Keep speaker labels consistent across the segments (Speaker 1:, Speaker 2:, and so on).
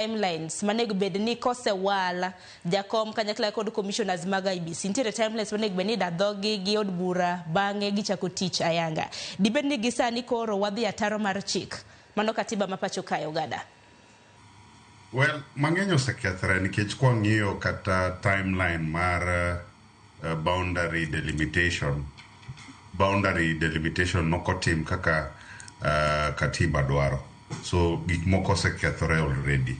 Speaker 1: Timelines manego bed ni kosewal jakom kanyakla kod commissioners mag IEBC, nitiere timelines manego bed ni idadhogi gi od bura, bang'e gichako tich ayanga. Dibed ni gi sani koro wadhi ataro mar chik mano katiba ma pacho kae, Ogada?
Speaker 2: Well, mang'eny osekethore nikech kwang'iyo kata timeline mar boundary delimitation, boundary delimitation nokotim kaka katiba dwaro. So gik moko osekethore already.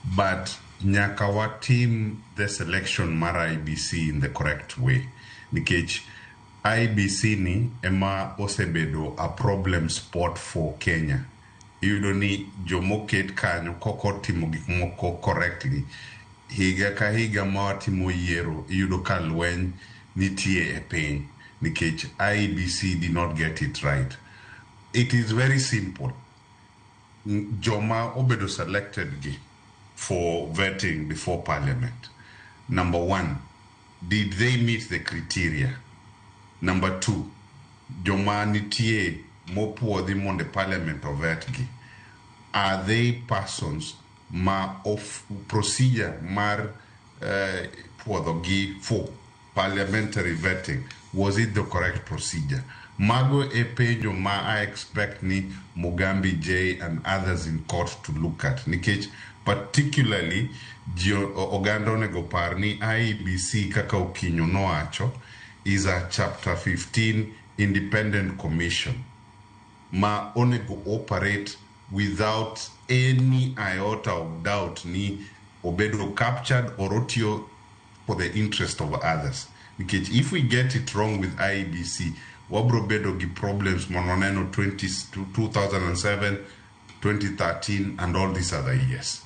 Speaker 2: But nyaka watim the selection mar IEBC in the correct way. Nikech IEBC ni ema osebedo a problem spot for Kenya. Iyudo ni jomoket kanyo kokotimo gik moko correctly, higa ka higa ma watimo yiero, iyudo ka lweny nitie e piny nikech IEBC did not get it right. It is very simple. Joma obedo selected gi for vetting before parliament. Number one, did they meet the criteria? Number two, joma nitie mopuodhi mondo parliament ovet gi, are they persons ma of procedure mar puodho gi for parliamentary vetting, was it the correct procedure? Mago e penjo ma I expect ni Mugambi J and others in court to look at, nikech particularly ji oganda onego par ni IEBC, kaka Okinyo nowacho, is a chapter 15 independent commission ma onego operate without any iota of doubt ni obedo captured or otiyo for the interest of others. Nikech if we get it wrong with IEBC, wabro bedo gi problems manwaneno 20, 2007, 2013 and all these other years.